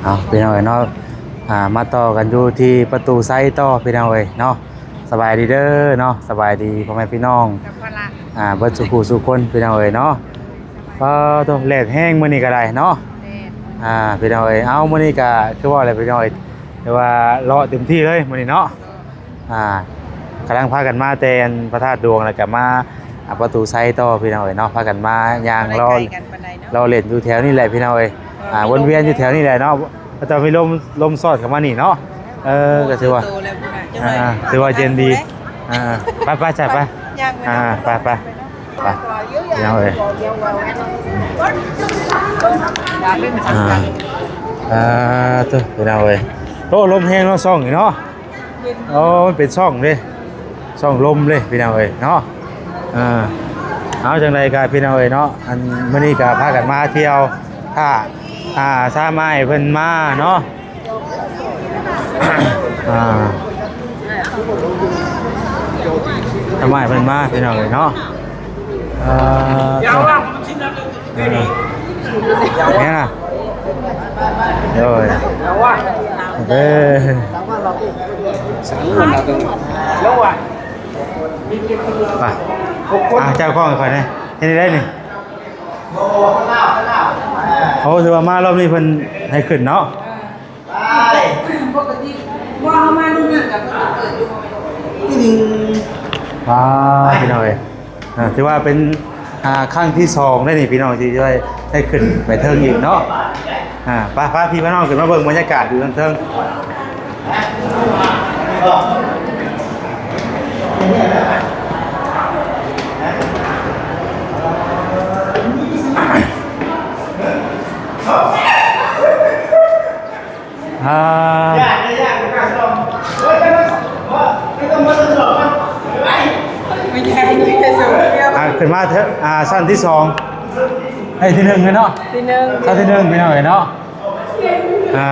ເອົາ ພີ່ນ້ອງເອີຍເນາະ ອ່າ ມາຕໍ່ກັນຢູ່ທີ່ປະຕູໄຊຕໍ່ ພີ່ນ້ອງເອີຍເນາະ. ສະບາຍດີເດີເນາະ ສະບາຍດີພໍ່ແມ່ພີ່ນ້ອງ ສະພະລະ ອ່າ ເບິດສູ່ຜູ້ສູ່ຄົນ ພີ່ນ້ອງເອີຍເນາະ. ເອີ ໂຕ ແດດແຮງມື້ນີ້ກໍໄດ້ເນາະ ແດດ ອ່າ ພີ່ນ້ອງເອີຍ. ເອົາ ມື້ນີ້ກໍຄືວ່າແຫຼະ ພີ່ນ້ອງເອີຍ ຖືວ່າເລາະເຕັມທີ່ເລີຍມື້ນີ້ເນາະ. ອ່າ ກຳລັງພາກັນມາແຕ່ອັນພະທາດຫຼວງ ແລ້ວກໍມາ ອ່າ ປະຕູໄຊຕໍ່ ພີ່ນ້ອງເອີຍເນາະ. ພາກັນມາຍ່າງ ບໍ່ໄດ້ ເລາະ ໄກກັນປານໃດເນາະ ເລາະຫຼິ້ນຢູ່ແຖວນີ້ແຫຼະ ພີ່ນ້ອງເອີຍ. ອ່າ ວົນວຽນຢູ່ແຖວນີ້ແຫຼະເນາະ ແຕ່ມີລົມ ລົມສອດເຂົ້າມານີ້ເນາະ. ເອີ ກໍຖືວ່າ ອ່າ ຖືວ່າເຢັນດີ. ອ່າ ໄປໆ ຈ້າ ໄປ ຍ່າງໄປ ອ່າ ໄປໆ ໄປ ພີ່ນ້ອງເອີຍ. ອ່າ ເອີ ໂຕ ພີ່ນ້ອງເອີຍ ໂຕ ລົມແຮງເນາະ ຊ່ອງນີ້ເນາະ. ໂອ້ ມັນເປັນຊ່ອງເດ້ ຊ່ອງລົມເດ້ ພີ່ນ້ອງເອີຍເນາະ. ເອີ ເອົາ ຈັ່ງໃດກໍ ພີ່ນ້ອງເອີຍເນາະ ອັນ ມື້ນີ້ກໍພາກັນມາທ່ຽວ ຖ້າ ອ່າ ຖ້າອ້າຍເພິ່ນມາເນາະ ອ່າ ຖ້າອ້າຍເພິ່ນມາ ພີ່ນ້ອງເອີຍເນາະ. ເອີ ເອີ ນີ້ນະ ໂດຍ ເອີ ໄປ ອ່າ ເຈົ້າຂອງຂ້ອຍນີ້ ເຮັດໄດ້ນີ້. ໂອ້ ຖືວ່າມາລອບນີ້ເພິ່ນໃຫ້ຂຶ້ນເນາະ. ປົກກະຕິບໍ່ ເຮົາມາລຸ້ນນັ້ນກໍເພິ່ນເປີດຢູ່ ຕິງ ວ້າ ພີ່ນ້ອງເອີຍ ອ່າ ຖືວ່າເປັນ ອ່າ ຄັ້ງທີສອງໄດ້ນີ້ ພີ່ນ້ອງ ທີ່ໄດ້ ໄດ້ຂຶ້ນໄປເທິງອີກເນາະ. ອ່າ ໄປ ພາພີ່ພານ້ອງຂຶ້ນມາເບິ່ງບັນຍາກາດຢູ່ທາງເທິງ. ອ່າ ຂຶ້ນມາເທີ ອ່າ ຊັ້ນທີສອງ ເອີ ທີໜຶ່ງເນາະ ທີໜຶ່ງ ຊັ້ນທີໜຶ່ງ ພີ່ນ້ອງເອີຍເນາະ. ອ່າ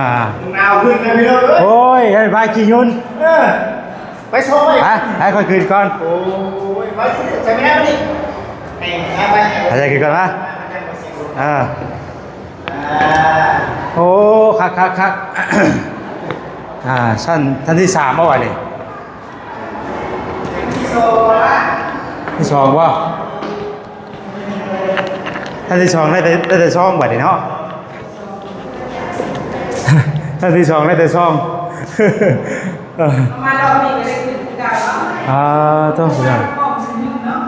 ໂອ້ຍ ໄປຂີ່ຍົນ ເອີ ໄປສົ່ງໄປ ໄປ ຂ້ອຍຂຶ້ນກ່ອນ. ໂອ້ຍ ໄປ ໃສ່ແມ່ນນີ້ ໄປ ໄປ ໃຫ້ຂ້ອຍຂຶ້ນກ່ອນມາ. ອ່າ ໂອ້ ຄັກໆໆ ອ່າ ຊັ້ນ ຊັ້ນທີສາມບໍ່ວະນີ້ ທີສອງບໍ່ ຊັ້ນທີສອງໄດ້ແຕ່ ໄດ້ແຕ່ຊ່ອງບັດນີ້ເນາະ ຊັ້ນທີສອງໄດ້ແຕ່ຊ່ອງ. ເອີ ມາລອບນີ້ກໍໄດ້ຂຶ້ນຄືເກົ່າເນາະ. ອ່າ ໂທ້ ກ້ອງຫຶ້ນເນາະ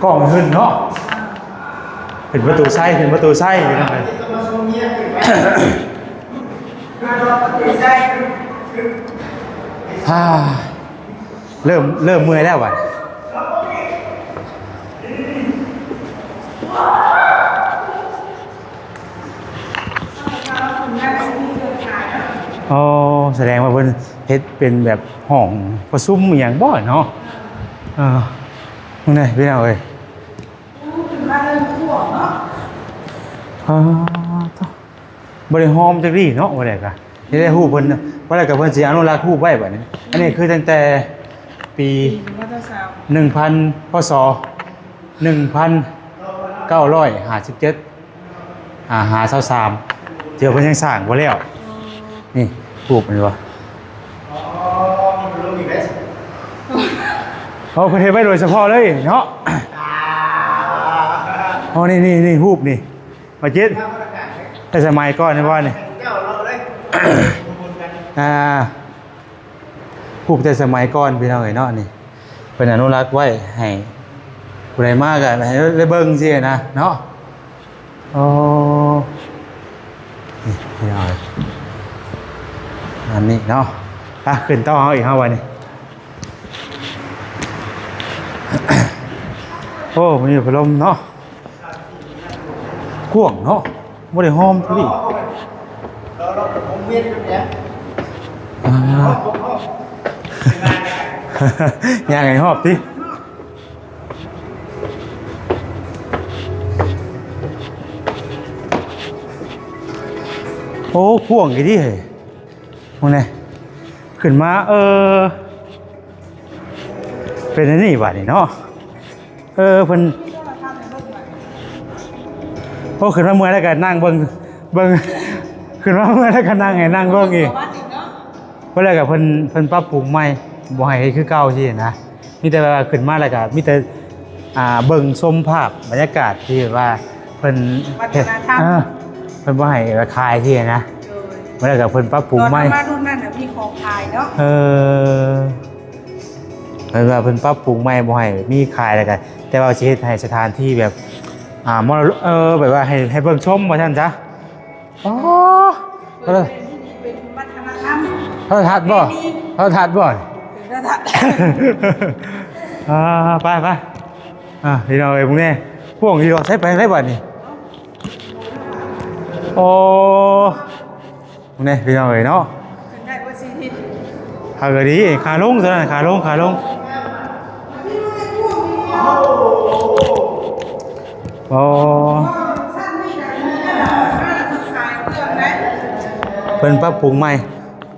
ກ້ອງຫຶ້ນເນາະ. ເປັນປະຕູໄຊ ເປັນປະຕູໄຊ ພີ່ນ້ອງເອີຍ. ອ່າ ເລີ່ມ ເລີ່ມເມື່ອຍແລ້ວບັດ. ອໍ ສະແດງວ່າເພິ່ນເຮັດເປັນແບບຫ້ອງປະຊຸມອີຫຍັງບໍ່ເນາະ. ເອີ ເບິ່ງແດ່ ພີ່ນ້ອງເອີຍ. ອ່າ ໂທ້ ບໍ່ໄດ້ຫອມຈັກດີ້ເນາະ ວ່າແລ້ວກະ ເຮັດໃຫ້ຮູ້ເພິ່ນ ວ່າແລ້ວກະເພິ່ນຊິອະນຸລັກຮູບໄວ້ບັດນີ້. ອັນນີ້ຄືຕັ້ງແຕ່ປີ ປີ ໜຶ່ງພັນ ພ.ສ. ໜຶ່ງພັນເກົ້າຮ້ອຍຫ້າສິບເຈັດ ອ່າ ຫາຊາວສາມ ທີ່ວ່າເພິ່ນຍັງສ້າງບໍ່ແລ້ວ. ນີ້ ຮູບເຫັນບໍ່? ອໍ ມີລົມອີກແລ້ວ. ໂອ້ ເພິ່ນເຮັດໄວ້ໂດຍສະເພາະເລີຍເນາະ. ອໍ ນີ້ ນີ້ ນີ້ ຮູບນີ້ ມາຈິດ ແຕ່ສະໄໝກ່ອນນີ້ບໍ່ນີ້? ອ່າ ຮູບແຕ່ສະໄໝກ່ອນ ພີ່ນ້ອງເອີຍເນາະ. ນີ້ເພິ່ນອະນຸລັກໄວ້ໃຫ້ຜູ້ໃດມາກໍໃຫ້ໄດ້ເບິ່ງຊີ້ນະເນາະ. ໂອ້ ນີ້ພີ່ນ້ອງເອີຍ ອັນນີ້ເນາະ. ໄປ ຂຶ້ນຕໍ່ເຮົາອີກ ເຮົາວ່ານີ້. ໂອ້ ມີພັດລົມເນາະ ກວ້າງເນາະ ບໍ່ໄດ້ຫອມອີ່ຫຼີ. ອ່າ ຍ່າງໃຫ້ຮອບຕິ. ໂອ້ ກວ້າງອີ່ຫຼີເຮີ້ຍ. ໂອ້ ນີ້ ຂຶ້ນມາ ເອີ ເປັນອັນນີ້ບາດນີ້ເນາະ. ເອີ ເພິ່ນ ໂອ້ ຂຶ້ນມາເມື່ອຍແລ້ວກໍນັ່ງເບິ່ງ ເບິ່ງ ຂຶ້ນມາເມື່ອໃດກໍນັ່ງໃຫ້ນັ່ງເບິ່ງອີກ ເມື່ອແລ້ວກໍເພິ່ນ ເພິ່ນປັບປຸງໃໝ່ ບໍ່ໃຫ້ເຮັດຄືເກົ່າຊີ້ນະ ມີແຕ່ວ່າຂຶ້ນມາແລ້ວກໍມີແຕ່ ອ່າ ເບິ່ງຊົມພາບບັນຍາກາດທີ່ວ່າເພິ່ນ ວັດທະນະທຳ ເອີ ເພິ່ນບໍ່ໃຫ້ວ່າຂາຍຊີ້ນະ ໂດຍ ເມື່ອແລ້ວກໍເພິ່ນປັບປຸງໃໝ່ ຕອນເຮົາມາລຸ້ນນັ້ນນະມີຂອງຂາຍເນາະ ເອີ ເພິ່ນວ່າເພິ່ນປັບປຸງໃໝ່ບໍ່ໃຫ້ມີຂາຍ ແລ້ວກໍ ແຕ່ວ່າຊິເຮັດໃຫ້ສະຖານທີ່ແບບ ອ່າ ມໍລະດົກ ເອີ ແບບວ່າໃຫ້ ໃຫ້ເບິ່ງຊົມວ່າຊັ້ນຊະ ອໍ ໂທລະ ເປັນວັດທະນະທຳ ໂທລະທັດບໍ່ ປະເພນີ ໂທລະທັດບໍ່ ໂທລະທັດ ອ່າ ໄປ ໄປ ອ່າ ພີ່ນ້ອງເອີຍ ເບິ່ງແດ່ ພວກນີ້ເນາະ ໃຊ້ໄປທາງໃດບັດນີ້ ໂອ້ ເບິ່ງແດ່ ພີ່ນ້ອງເອີຍເນາະ ຂຶ້ນໄດ້ບໍ່ຊີວິດ ຫາກະດີ ຂາລົງເທົ່ານັ້ນ ຂາລົງ ຂາລົງ ອໍ ເພິ່ນປັບປຸງໃໝ່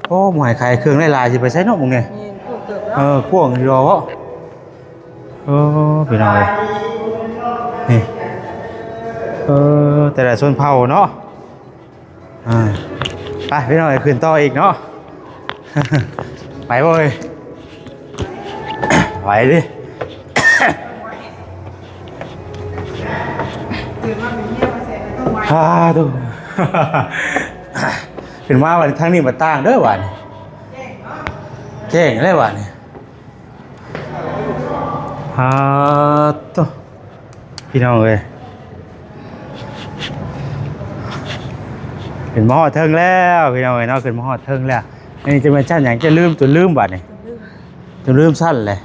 ໂອ້ ໝາຍຂາຍເຄື່ອງໄດ້ຫຼາຍ ຊິໄປໃສເນາະ ໝ່ອງນີ້ ແມ່ນ ກວ້າງເຕີບເນາະ ເອີ ກວ້າງຢູ່ດອກ ເອີ ພີ່ນ້ອງເອີຍ ນີ້ ເອີ ແຕ່ລະຊົນເຜົ່າເນາະ ອ່າ ໄປພີ່ນ້ອງເອີຍ ຂຶ້ນຕໍ່ອີກເນາະ ໄປບໍ່ເອີຍ ໄປເດີ ອ່າ ໂທ້ ຂຶ້ນມາບັດທາງນີ້ບັດຕ່າງເດີບາດນີ້ ແຈ້ງແລ້ວບາດນີ້ ອ່າ ໂທ້ ພີ່ນ້ອງເອີຍ ຂຶ້ນມາຮອດເທິງແລ້ວ ພີ່ນ້ອງເອີຍເນາະ ຂຶ້ນມາຮອດເທິງແລ້ວ ອັນນີ້ຈະແມ່ນຊັ້ນຫຍັງ ຈະລືມ ຈົນລືມບາດນີ້ ຈົນລືມຊັ້ນແຫຼະ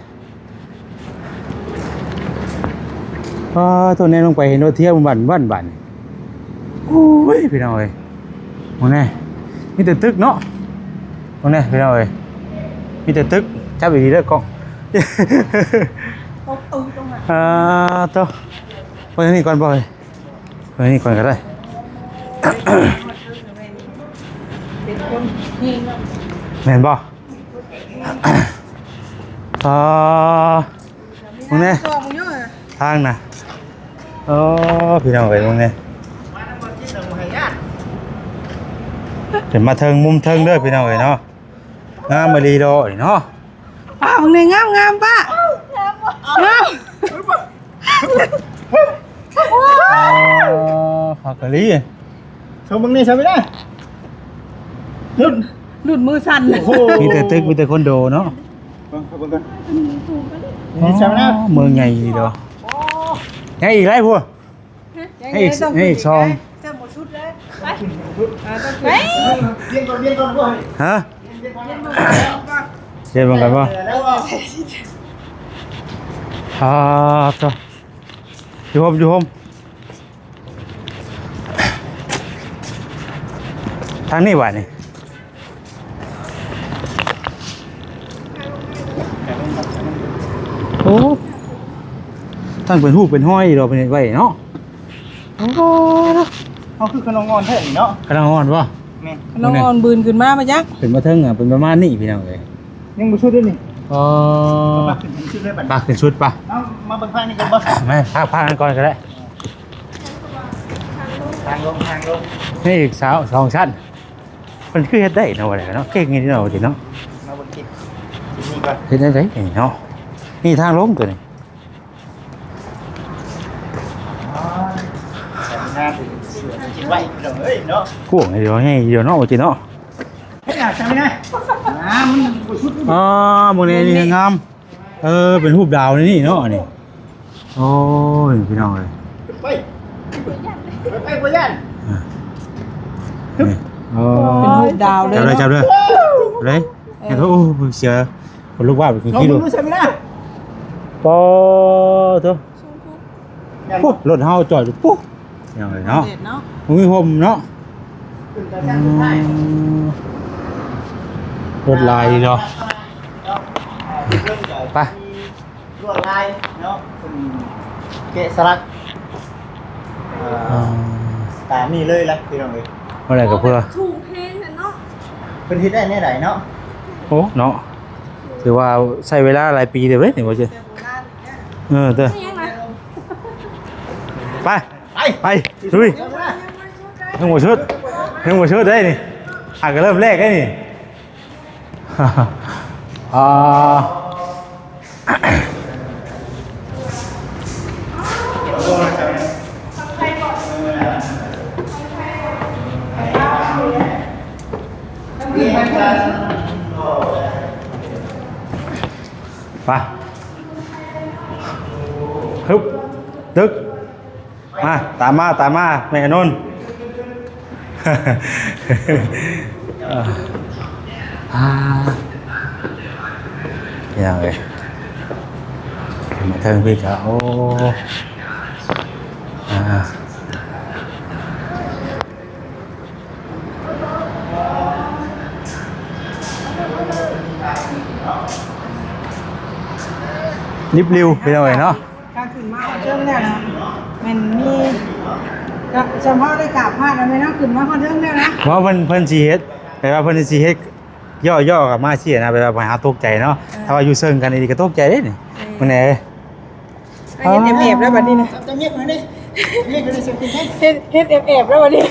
ອໍ ໂທ້ ແນມລົງໄປເຫັນໂຕທຽມວັນໆ ບາດນີ້ ໂອ້ຍ ພີ່ນ້ອງເອີຍ ໂອ້ແນ່ ມີແຕ່ຕຶກເນາະ ໂອ້ແນ່ ພີ່ນ້ອງເອີຍ ມີແຕ່ຕຶກ ຈັບດີໆເດີກ້ອງ ຕົກຕຶກລົງມາ ອ່າ ໂທ້ ໄປທາງນີ້ກ່ອນບໍ່ເອີຍ ໄປທາງນີ້ກ່ອນກໍໄດ້ ເປັນຄົນເຮງເນາະ ແມ່ນບໍ່ ອ່າ ເບິ່ງແດ່ ທາງນະ ໂອ້ ພີ່ນ້ອງເອີຍ ເບິ່ງແດ່ ຂຶ້ນມາເທິງ ມຸມເທິງເດີພີ່ນ້ອງເອີຍເນາະ ງາມອີ່ຫຼີດອກນີ້ເນາະ ປ້າ ເບິ່ງແດ່ ງາມໆ ປ້າ ງາມ ອໍ ຄັກອີ່ຫຼີ ໂຊເບິ່ງນີ້ຊະໄປນະ ຫຼຸດ ຫຼຸດມືສັ່ນ ໂອ້ໂຫ ມີແຕ່ຕຶກ ມີແຕ່ຄອນໂດເນາະ ເບິ່ງ ເບິ່ງກ່ອນ ນີ້ຊະໄປນະ ອໍ ເມືອງໃຫຍ່ອີ່ຫຼີດອກ ຍັງອີກຫຼາຍພຸ້ນ ຍັງອີກ ຍັງອີກສອງ ໄປ ໄປ ຮະ ລຽນເບິ່ງກັນບໍ່ ອ່າ ໂທ້ ຢູ່ຮົ່ມ ຢູ່ຮົ່ມ ທາງນີ້ຫວານີ້ ໂອ້ ທັງເປັນຮູບເປັນຮອຍດອກ ເພິ່ນເຮັດໄວ້ເນາະ ໂອ້ ເຮົາຄືຂະໜອງອ່ອນແທ້ນີ້ເນາະ ຂະໜອງອ່ອນບໍ່? ແມ່ນ ຂະໜອງອ່ອນບືນຂຶ້ນມາບໍ່ຈັກ ຂຶ້ນມາເທິງ ອ່ະ ເປັນປະມານນີ້ພີ່ນ້ອງເອີຍ ຍັງບໍ່ສຸດເດ້ນີ້ ອໍ ປະ ຂຶ້ນສຸດເລີຍບັດ ປະ ຂຶ້ນສຸດປະ ເອົາ ມາເບິ່ງພາກນີ້ກ່ອນບໍ່ ແມ່ນ ພາກ ພາກນັ້ນກ່ອນກໍໄດ້ ທາງລົງ ທາງລົງ ນີ້ອີກສາມ ສອງຊັ້ນ ມັນຄືເຮັດໄດ້ເນາະ ວ່າໄດ້ເນາະ ເກັ່ງນີ້ເນາະ ວ່າຊິເນາະ ມາເບິ່ງຄລິບ ຄລິບນີ້ກ່ອນ ເຮັດໄດ້ໄດ໋ນີ້ເນາະ ນີ້ທາງລົງຕົວນີ້ ອໍ ແຕ່ງານເສືອມັນຊິໄວພີ່ນ້ອງເອີຍເນາະ ກວ້າງຢູ່ ໃຫຍ່ຢູ່ເນາະ ວ່າຊິເນາະ ເຮັດຫຍັງຊະແມ່ນນະ ອ່າ ມັນບໍ່ສຸດ ອໍ ມື້ນີ້ນີ້ງາມ ເອີ ເປັນຮູບດາວໃນນີ້ເນາະ ອັນນີ້ ໂອ້ຍ ພີ່ນ້ອງເອີຍ ໄປ ໄປ ໄປ ບໍ່ຢ້ານ ອ່ະ ນີ້ ໂອ້ ເປັນຮູບດາວເລີຍ ຈັບເລີຍ ເນາະ ຈັບເລີຍ ເອີ ເຮັດ ໂອ້ ເສືອ ຄົນລຸກວາບຂຶ້ນ ລອງ ຂີ່ລົດ ເບິ່ງດູຊະແມ່ນນະ ປະໂທ້ ພຸ້ນ ລົດເຮົາຈອດຢູ່ພຸ້ນ ພີ່ນ້ອງເອີຍເນາະ ເນາະ ບໍ່ມີຮົ່ມເນາະ ອືມ ລົດຫຼາຍເນາະ ໄປ ລວດລາຍເນາະ ເປັນແກະສລັກ ເອີ ອ່າ ຕາມນີ້ເລີຍລະ ພີ່ນ້ອງເອີຍ ບໍ່ໄດ້ກໍເພື່ອ ສູງແຮງແຫຼະເນາະ ເພິ່ນເຮັດໄດ້ແນວໃດເນາະ ໂອ້ ເນາະ ຖືວ່າໃຊ້ເວລາຫຼາຍປີເດີເວີຍ ນີ້ວ່າຊິ ແຕ່ໂບລານ ເອີ ເດີ ໄປ ໄປ ໄປ ລຸຍ ຍັງບໍ່ສຸດ ຍັງບໍ່ສຸດເດ້ນີ້ ຫາກະເລີ່ມແລກເດ້ນີ້ ອ່າ ໄປ ຮຶບ ຕຶກ ມາ ຕາມມາ ຕາມມາ ແມ່ອານົນ ອ່າ ພີ່ນ້ອງເອີຍ ມາເທິງພີ້ກະ ໂອ້ ອ່າ ລິບລິວ ພີ່ນ້ອງເອີຍເນາະ. ກະຂຶ້ນມາຮອດເທິງແລ້ວນະ ແມ່ນມີ ກະສຳເພາະໄດ້ກາບພາດແລ້ວແມ່ນເນາະ ຂຶ້ນມາຮອດເທິງແລ້ວນະ ວ່າເພິ່ນ ເພິ່ນຊິເຮັດ ແບບວ່າເພິ່ນຊິເຮັດ ຍໍ້ໆກັບມາຊີ້ນະ ແບບວ່າໃຫ້ເຮົາຕົກໃຈເນາະ ເອີ ຖ້າວ່າຢູ່ເຊິ່ງກັນອີ່ຫຼີກະຕົກໃຈເດ້ນີ້ ເອີ ມື້ນີ້ ເຮັດແອບໆແລ້ວບັດນີ້ນະ ຈະເມກໃຫ້ເດ້ ເມກໃຫ້ເດ້ ເຮັດ ເຮັດແອບໆແລ້ວບັດນີ້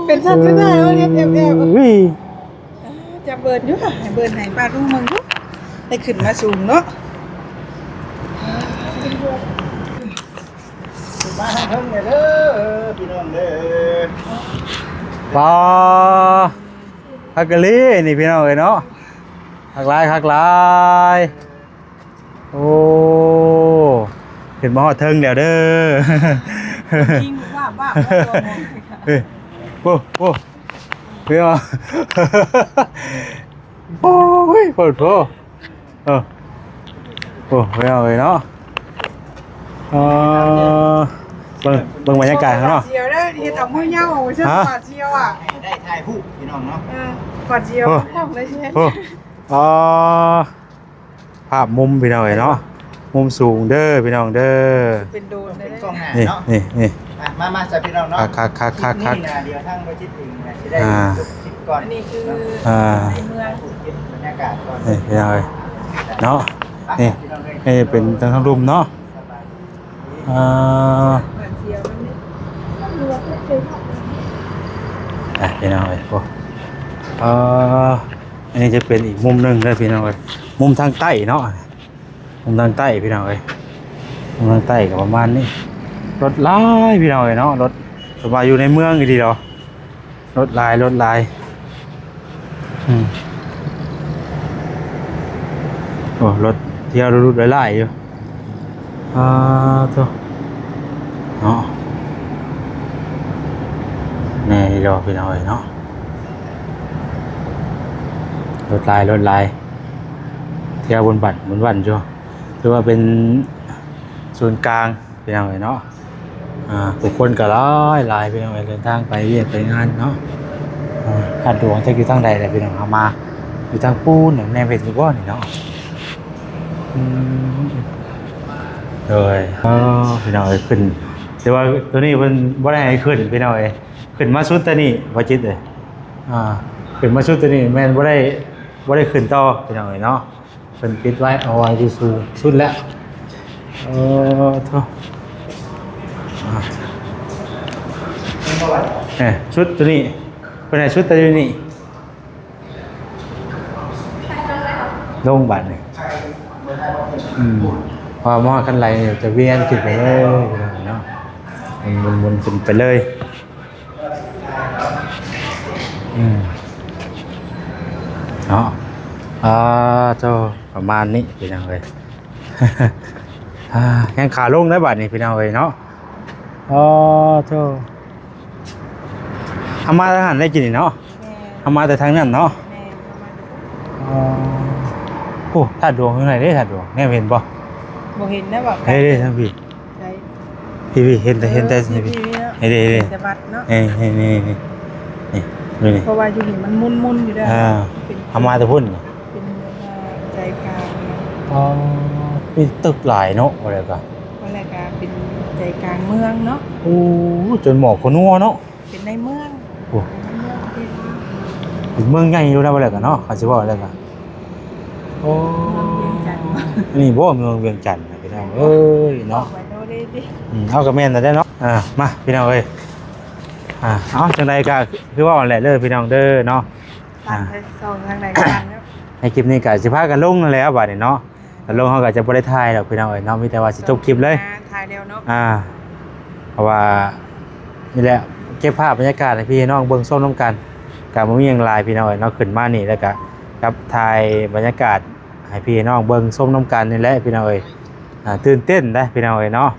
ເປັນຊັ້ນສຸດທ້າຍເຮົາເຮັດແອບໆ ເອີຍ. ອ່າ ຈະເບີນຢູ່ ໃຫ້ເບີນໃຫ້ປ້າລຸງເບິ່ງຢູ່ ໄດ້ຂຶ້ນມາສູງເນາະ ມາທາງເທິງເດີພີ່ນ້ອງເດີ ປາ ຄັກອີ່ຫຼີນີ້ພີ່ນ້ອງເອີຍເນາະ ຄັກຫຼາຍ ຄັກຫຼາຍ. ໂອ້ ຂຶ້ນມາຮອດເທິງແລ້ວເດີ ຍິງວາບໆ ເອີ ໂອ້ ໂອ້ ເອີ ໂອ້ຍ ໂພດໂພ ເອີ ໂອ້ ເອີເນາະ ເອີ ເບິ່ງ ເບິ່ງບັນຍາກາດຂ້າງນອກ ຫວາດສຽວເດີ ເຮັດເອົາມືຍາວອອກມາ ຫວາດສຽວອະ ໃຫ້ໄດ້ຖ່າຍຮູບພີ່ນ້ອງເນາະ ເອີ ຫວາດສຽວ ໂອ້ ກ້ອງເລີຍຊິເຫັນ ໂອ້ ອໍ ພາບມຸມພີ່ນ້ອງເອີຍເນາະ ມຸມສູງເດີພີ່ນ້ອງເດີ ເປັນໂດຣນເລີຍ ເປັນກ້ອງໜ້າເນາະ ນີ້ໆໆ ອ່ະ ມາ ມາຊະພີ່ນ້ອງເນາະ ຄັກໆໆໆ ຄລິບນີ້ນະ ດຽວທາງບໍຈິດເອງນະ ຊິໄດ້ ອ່າ ຈົບຄລິບກ່ອນ ອັນນີ້ຄືເນາະ ອ່າ ໃນເມືອງ ເກັບບັນຍາກາດກ່ອນ ນີ້ພີ່ນ້ອງເອີຍເນາະ ນີ້ ນີ້ເປັນທາງລຸ່ມເນາະ ອ່າ ອ່ະ ພີ່ນ້ອງເອີຍ ໂອ້ ເອີ ອັນນີ້ຈະເປັນອີກມຸມໜຶ່ງເດີພີ່ນ້ອງເອີຍ ມຸມທາງໃຕ້ເນາະ ມຸມທາງໃຕ້ພີ່ນ້ອງເອີຍ ມຸມທາງໃຕ້ກະປະມານນີ້ ລົດຫຼາຍພີ່ນ້ອງເອີຍເນາະ ລົດ ສົມວ່າຢູ່ໃນເມືອງອີ່ຫຼີດອກ ລົດຫຼາຍ ລົດຫຼາຍ ອືມ ໂອ້ ລົດທ່ຽວລຸດໆຫຼາຍໆຢູ່ ອ່າ ໂທ້ ເນາະ ແນ່ດອກພີ່ນ້ອງເອີຍເນາະ ລົດຫຼາຍ ລົດຫຼາຍ ທ່ຽວບຸນບັ້ນ ບຸນບັ້ນຢູ່ ຖືວ່າເປັນສູນກາງ ພີ່ນ້ອງເອີຍເນາະ ອ່າ ຜູ້ຄົນກະຫຼາຍໆ ພີ່ນ້ອງເອີຍ ເດີນທາງໄປວຽກໄປງານເນາະ ອ່າ ທາດຫຼວງຈັກຢູ່ທາງໃດແຫຼະພີ່ນ້ອງ ເຮົາມາຢູ່ທາງປູນ ແນມເຫັນຢູ່ບໍ່ນີ້ເນາະ ອືມ ໂດຍ ເອີ ພີ່ນ້ອງເອີຍ ຂຶ້ນ ແຕ່ວ່າໂຕນີ້ເພິ່ນບໍ່ໄດ້ໃຫ້ຂຶ້ນ ພີ່ນ້ອງເອີຍ ຂຶ້ນມາສຸດແຕ່ນີ້ ບໍ່ຈິດເອີຍ ອ່າ ຂຶ້ນມາສຸດແຕ່ນີ້ແມ່ນບໍ່ໄດ້ ບໍ່ໄດ້ຂຶ້ນຕໍ່ ພີ່ນ້ອງເອີຍເນາະ. ເພິ່ນປິດໄວ້ ເອົາໄວ້ຢູ່ສູງສຸດແລ້ວ ເອີ ໂທ້ ອ່າ ເອີ ຊຸດໂຕນີ້ ເພິ່ນໃຫ້ຊຸດໂຕນີ້ ລົງບາດນີ້ ອືມ ເພາະວ່າມາຮອດຄັນໄຫຼຈະວຽນຂຶ້ນໄປເລີຍເນາະ ໝຸນໆຂຶ້ນໄປເລີຍ. ອືມ ເນາະ ອ່າ ໂທ້ ປະມານນີ້ພີ່ນ້ອງເອີຍ ອ່າ ແຮງຂາລົງໄດ້ບາດນີ້ພີ່ນ້ອງເອີຍເນາະ ອໍ ໂທ້ ເຮົາມາທາງຫັ້ນໄດ້ກິນນີ້ເນາະ ແມ່ນ ເຮົາມາແຕ່ທາງນັ້ນເນາະ ແມ່ນ ເຮົາມາ ອໍ ໂອ້ ທາດຫຼວງຢູ່ໃນເດ້ ທາດຫຼວງ ແນມເຫັນບໍ່ ບໍ່ເຫັນນະ ເຫັນເດ້ ທາງພີ້. ໃສ ພີ້ໆ ເຫັນແຕ່ ເອີ ເຫັນແຕ່ ພີ້ໆ ເຫັນເດ້ ເຫັນແຕ່ວັດເນາະ ເອີ ເຫັນ ນີ້ ນີ້ ນີ້ ນີ້ ເພາະວ່າຢູ່ນີ້ມັນໝຸ່ນໆຢູ່ເດີ ອ່າ ເປັນ ເຮົາມາແຕ່ພຸ້ນ ເປັນ ເອີ ໃຈກາງ ອໍ ມີຕຶກຫຼາຍເນາະ ວ່າແລ້ວກະ ວ່າແລ້ວກະເປັນໃຈກາງເມືອງເນາະ ໂອ້ ຈົນໝອກຂົວນົວເນາະ. ເປັນໃນເມືອງ ໂອ້ ໃນເມືອງເປັນ ເປັນເມືອງໃຫຍ່ຢູ່ນະ ວ່າແລ້ວກະເນາະ ຄັນຊິເວົ້າແລ້ວກະ ໂອ້ ເມືອງວຽງຈັນ ອັນນີ້ບໍ່ ເມືອງວຽງຈັນນະ ພີ່ນ້ອງເອີຍເນາະ ອອກໄປໂນເດຕິ ອືມ ເຮົາກະແມ່ນແລ້ວເນາະ ອ່າ ມາ ພີ່ນ້ອງເອີຍ ອ່າ ເອົາ ຈັ່ງໃດກໍຄືເວົ້າຫັ້ນແຫຼະເດີພີ່ນ້ອງເດີເນາະ. ອ່າ ໃນຄລິບນີ້ກໍຊິພາກັນລົງຫັ້ນແຫຼະບາດນີ້ເນາະ. ກໍລົງເຮົາກໍຈະບໍ່ໄດ້ຖ່າຍດອກພີ່ນ້ອງເອີຍເນາະ ມີແຕ່ວ່າຊິຈົບຄລິບເລີຍ ຖ່າຍແລ້ວເນາະ. ອ່າ ເພາະວ່ານີ້ແຫຼະ ເກັບພາບບັນຍາກາດໃຫ້ພີ່ໃຫ້ນ້ອງເບິ່ງຊົມນຳກັນ ກໍບໍ່ມີຫຍັງຫຼາຍພີ່ນ້ອງເອີຍເນາະ. ຂຶ້ນມານີ້ແລ້ວກໍກັບຖ່າຍບັນຍາກາດ ໃຫ້ພີ່ໃຫ້ນ້ອງເບິ່ງຊົມນຳກັນນີ້ແຫຼະພີ່ນ້ອງເອີຍ. ອ່າ ຕື່ນເຕັ້ນເດ້ພີ່ນ້ອງເອີຍເນາະ.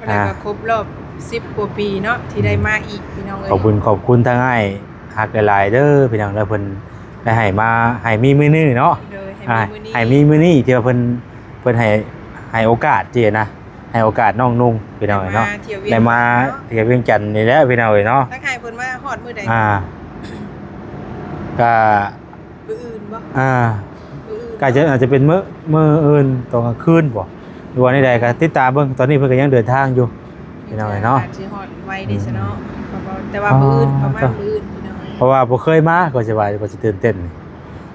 ແລ້ວກໍ ອ່າ ຄົບຮອບສິບກວ່າປີເນາະ ທີ່ໄດ້ມາອີກພີ່ນ້ອງເອີຍ. ຂອບຄຸນ ຂອບຄຸນທາງອ້າຍຮັກຫຼາຍໆເດີພີ່ນ້ອງເດີ ເພິ່ນໄດ້ໃຫ້ມາ ໃຫ້ມີມື້ນີ້ເນາະ. ໂດຍ ໃຫ້ມີມື້ນີ້ ອ່າ ໃຫ້ມີມື້ນີ້ທີ່ວ່າເພິ່ນ ເພິ່ນໃຫ້ ໃຫ້ໂອກາດຊີ້ນະ ໃຫ້ໂອກາດນ້ອງນຸ່ງພີ່ນ້ອງເອີຍເນາະ ໄດ້ມາທ່ຽວວຽງຈັນນີ້ແຫຼະພີ່ນ້ອງເອີຍເນາະ. ທັກທາຍເພິ່ນມາຮອດມື້ໃດ? ອ່າ ກະ ມື້ອື່ນບໍ່? ອ່າ ມື້ອື່ນ ກະຈະ ອາດຈະເປັນມື້ ມື້ອື່ນຕອນກາງຄືນບໍ່ ຫຼືວ່າແນວໃດ ກະຕິດຕາມເບິ່ງ. ຕອນນີ້ເພິ່ນກະຍັງເດີນທາງຢູ່ພີ່ນ້ອງເອີຍເນາະ. ອາດຊິຮອດໄວເດ້ຊະເນາະ ອືມ ແຕ່ວ່າມື້ອື່ນ ອ່າ ປະມານມື້ອື່ນພີ່ນ້ອງເອີຍ ເພາະວ່າບໍ່ເຄີຍມາ ກໍຊິວ່າ ກໍຊິຕື່ນເຕັ້ນ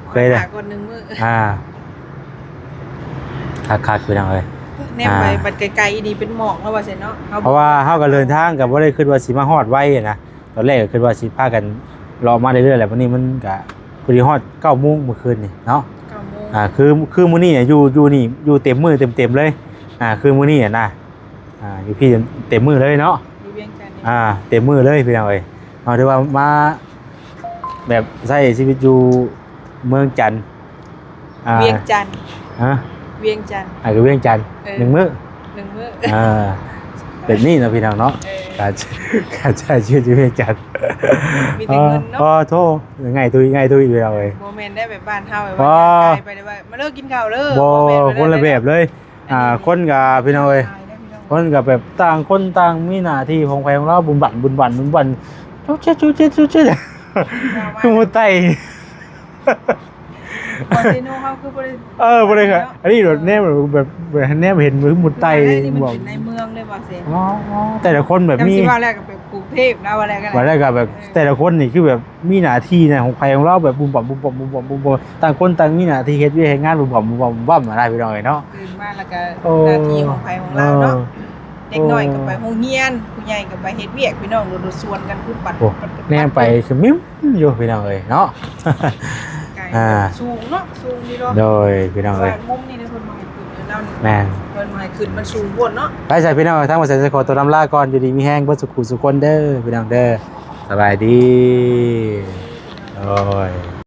ເຄີຍເດ້ ຖ້າກ່ອນໜຶ່ງມື້. ອ່າ ຄັກໆ ພີ່ນ້ອງເອີຍ ແນມໄປ ອ່າ ບັດໄກໆ ອີ່ດີເປັນໝອກແລ້ວວ່າຊັ້ນເນາະ. ເຮົາ ເພາະວ່າເຮົາກໍເດີນທາງກໍບໍ່ໄດ້ຄິດວ່າຊິມາຮອດໄວນະ ຕອນແລກກໍຄິດວ່າຊິພາກັນເລາະມາເລື້ອຍໆແຫຼະ ບັດນີ້ມັນກໍພໍດີຮອດເກົ້າໂມງມື້ຄືນນີ້ເນາະ. ເກົ້າໂມງ ອ່າ ຄື ຄືມື້ນີ້ຢູ່ ຢູ່ນີ້ຢູ່ເຕັມມື້ເຕັມໆເລີຍ. ອ່າ ຄືມື້ນີ້ນະ ອ່າ ຢູ່ພີ້ເຕັມມື້ເລີຍເນາະ ຢູ່ວຽງຈັນນີ້ ອ່າ ເຕັມມື້ເລີຍພີ່ນ້ອງເອີຍ. ເຮົາຖືວ່າມາແບບໃຊ້ຊີວິດຢູ່ເມືອງຈັນ ອ່າ ວຽງຈັນ ຮະ ວຽງຈັນ ອ່າ ກໍວຽງຈັນ ເອີ ໜຶ່ງມື້ ໜຶ່ງມື້ ອ່າ ແບບນີ້ເນາະພີ່ນ້ອງເນາະ. ເອີ ການ ການໃຊ້ຊີວິດຢູ່ວຽງຈັນ ມີແຕ່ເງິນເນາະ. ອໍ ໂທ້ ງ່າຍຕຸ້ຍ ງ່າຍຕຸ້ຍພີ່ນ້ອງເອີຍ. ບໍ່ແມ່ນໄດ້ແບບບ້ານເຮົາ ແບບວ່າ ໄປແຕ່ວ່າ ມາເລີກກິນເຂົ້າເລີ ບໍ່ ບໍ່ແມ່ນ ຄົນລະແບບເລີຍ. ອ່າ ຄົນກໍ ພີ່ນ້ອງເອີຍ ຄົນກໍແບບຕ່າງຄົນຕ່າງມີໜ້າທີ່ຂອງໃຜຂອງລາວ ບຸນບັນ ບຸນບັນ ບຸນບັນ ຈຸເຈັດ ຈຸເຈັດ ຈຸເຈັດ ຄືໝູໄຕ. ບໍ່ ເຊໂນເຮົາຄືບໍ່ໄດ້ ເອີ ບໍ່ໄດ້ ອັນນີ້ແບບແນມແບບ ແບບແນມເຫັນຄືໝູໄຕ ອັນນີ້ມັນເປັນໃນເມືອງເລີຍວ່າເຊ. ອໍ ແຕ່ລະຄົນແບບ ແຕ່ຊິວ່າແລ້ວກໍແບບກຸງເທບນະ ວ່າແລ້ວກໍ ວ່າແລ້ວກໍແບບ ເອີ ແຕ່ລະຄົນນີ້ຄືແບບມີໜ້າທີ່ໃນຂອງໃຜຂອງລາວ ແບບບຸມບັມ ບຸມບັມ ບຸມບັມ ບຸມບັມ ຕ່າງຄົນຕ່າງມີໜ້າທີ່ເຮັດວຽກເຮັດງານ ບຸມບັມ ບຸມບັມ ບຸມບັມ ນະພີ່ນ້ອງເອີຍເນາະ. ຕື່ນມາແລ້ວກໍ ເອີ ໜ້າທີ່ຂອງໃຜຂອງລາວເນາະ. ເອີ ເດັກນ້ອຍກໍໄປໂຮງຮຽນ ເອີ ຜູ້ໃຫຍ່ກໍໄປເຮັດວຽກ ພີ່ນ້ອງໂດດໆສວນກັນ ປຸບປັດ ປຸບປັດ ປຸບປັດ ແນມໄປ ຄືມິມຢູ່ພີ່ນ້ອງເອີຍເນາະ. ອ່າ ສູງເນາະ ສູງຢູ່ເນາະ. ໂດຍ ພີ່ນ້ອງເອີຍ ວ່າມຸມນີ້ເພິ່ນບໍ່ໃຫ້ຂຶ້ນເນາະ. ແມ່ນ ເພິ່ນບໍ່ໃຫ້ຂຶ້ນ ມັນສູງໂພດເນາະ. ໄປຊະພີ່ນ້ອງ ທາງບ່າວແສນຊິຂໍຕົວລຳລາກ່ອນ ຢູ່ດີມີແຮງເບິດສູ່ຄູ່ສູ່ຄົນເດີພີ່ນ້ອງເດີ. ສະບາຍດີ. ໂດຍ.